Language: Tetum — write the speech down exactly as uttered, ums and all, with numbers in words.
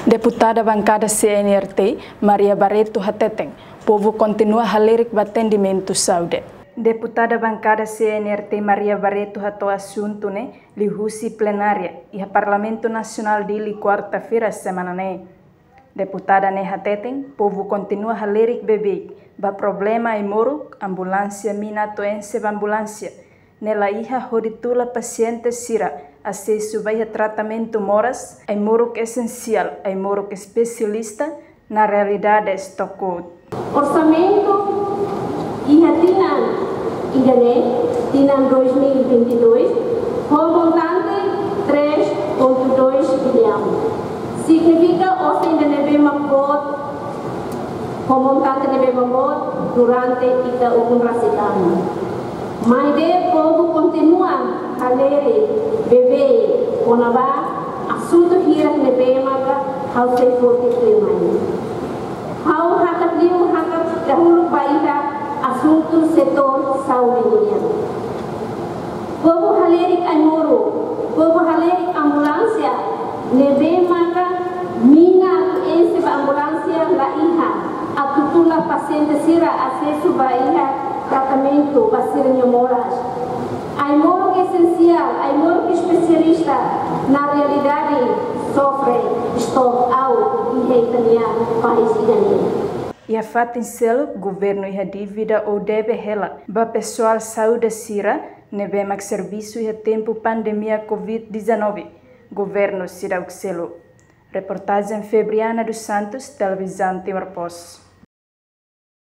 Deputada Bankada C N R T, Maria Barreto hateten, povu kontinua halerik ba atendimentu saúde. Deputada Bankada C N R T, Maria Barreto hato'o asuntu ne'e liuhusi plenária iha Parlamentu Nasionál Dili, kuarta-feira semana ne'e. Deputada ne'e hateten, povu kontinua halerik beibeik ba problema ai-moruk, ambulánsia mina atu enxe ba ambulánsia ne'e la iha hodi tula pasiente sira asesu ba iha tratamentu moras, ai-moruk esensiál, ai-moruk espesialista, na realidade stock out. Orsamentu iha tinan ida-ne'e, tinan dois mil e vinte e dois, ho montante três ponto dois bilhão. Signifika osan ida ne'ebé mak boot, ho montante ne'ebé mak boot durante ita ukun rasik anos. Maibé povu kontinua halerik beibeik kona-ba asuntu hirak ne'ebé maka ha'u sei foti tuirmai. Ha'u hakat liu, hakat dahuluk ba iha asuntu setór saúde nian. Povu halerik ai-moruk, povu halerik ambulánsia ne'ebé maka mina atu enxe ba ambulánsia la iha atu tula pasiente sira asesu ba iha tratamentu ba sira-nia moras. Ai-moruk esensiál, ai-moruk espesialista, na realidade sofre stock out iha ita-nia país ida-ne'e. Iha fatin seluk, governu iha dívida ou debe hela ba pesoál saúde sira ne'ebé mak servisu iha tempu pandemia covid dezanove, governu seidauk selu. Reportajen Febriana dos Santos, Televizaun Timor Post.